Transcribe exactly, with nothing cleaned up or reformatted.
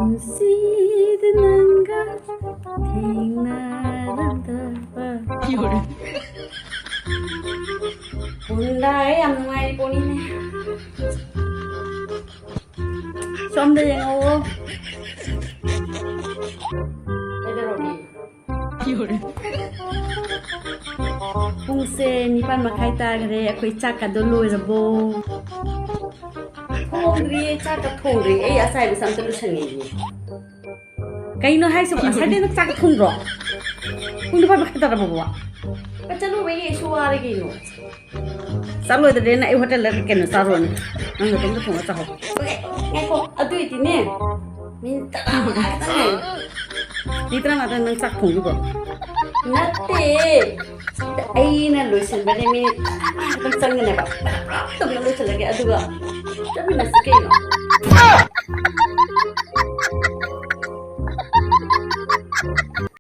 ꯅꯨꯡꯁꯤꯗ ꯅꯪꯒ ꯊꯦꯡꯅꯔꯝꯗꯕ꯫ ꯄꯨꯟꯗꯥꯏ ꯌꯥꯝ ꯅꯨꯡꯉꯥꯏꯔꯤ ꯄꯣꯠꯅꯤꯅꯦ꯫ ꯁꯣꯝꯗ ꯌꯦꯡꯉꯛꯑꯣ꯫ ꯀꯩꯗꯧꯔꯒꯦ? ꯄꯨꯡꯁꯦ ꯅꯤꯄꯥꯟ ꯃꯈꯥꯏ ꯇꯥꯈ꯭ꯔꯦ꯫ ꯑꯩꯈꯣꯏ ꯆꯥꯛꯀꯗꯣ ꯂꯣꯏꯔꯕꯣ? ꯊꯣꯡꯗ꯭ꯔꯤꯌꯦ, ꯆꯥꯛꯀ ꯊꯣꯡꯗ꯭ꯔꯤ꯫ ꯑꯩ ꯑꯆꯥꯏꯕꯁꯦ ꯑꯝꯇ ꯂꯣꯏꯁꯟꯉꯤꯌꯦ꯫ ꯀꯩꯅꯣ ꯍꯥꯏꯁꯤꯕꯣ? ꯉꯁꯥꯏꯗꯩ ꯅꯪ ꯆꯥꯛ ꯊꯣꯡꯗ꯭ꯔꯣ? ꯄꯨꯡ ꯅꯤꯄꯥꯟ ꯃꯈꯥꯏ ꯇꯥꯔꯕꯣꯕ? ꯆꯠꯂꯨꯕꯩꯅꯦ, ꯑꯩꯁꯨ ꯋꯥꯔꯦ ꯀꯩꯅꯣ꯫ ꯆꯠꯂꯣꯏꯗ꯭ꯔꯦꯅ ꯑꯩ ꯍꯣꯇꯦꯜꯗ ꯀꯩꯅꯣ ꯆꯥꯔꯨꯔꯅꯤ꯫ ꯅꯪ ꯅꯇꯣꯝꯇ ꯊꯣꯡꯉ ꯆꯥꯍꯧ꯫ ꯉꯥꯏꯈꯣ, ꯑꯗꯨꯏꯗꯤꯅꯦ, ꯃꯤꯅꯤꯠ ꯇꯔꯥ ꯃꯉꯥ ꯈꯛꯇꯪ ꯉꯥꯏꯌꯣ꯫ ꯃꯤꯅꯤꯠ ꯇꯔꯥ ꯃꯉꯥꯗ ꯅꯪ ꯆꯥꯛ ꯊꯣꯡꯗꯣꯏꯕꯣ? ꯅꯠꯇꯦ, ꯑꯩꯅ ꯂꯣꯏꯁꯤꯟꯕꯅꯦ, ꯃꯤꯅꯤꯠ ꯇꯔꯥ ꯃꯉꯥ ꯈꯛꯇꯪ ꯆꯪꯒꯅꯦꯕ꯫ ꯄꯨꯂꯞ ꯇꯧꯅ ꯂꯣꯏꯁꯤꯜꯂꯒꯦ, ꯑꯗꯨꯒ ꯆꯠꯃꯤꯟꯅꯁꯤ ꯀꯩꯅꯣ꯫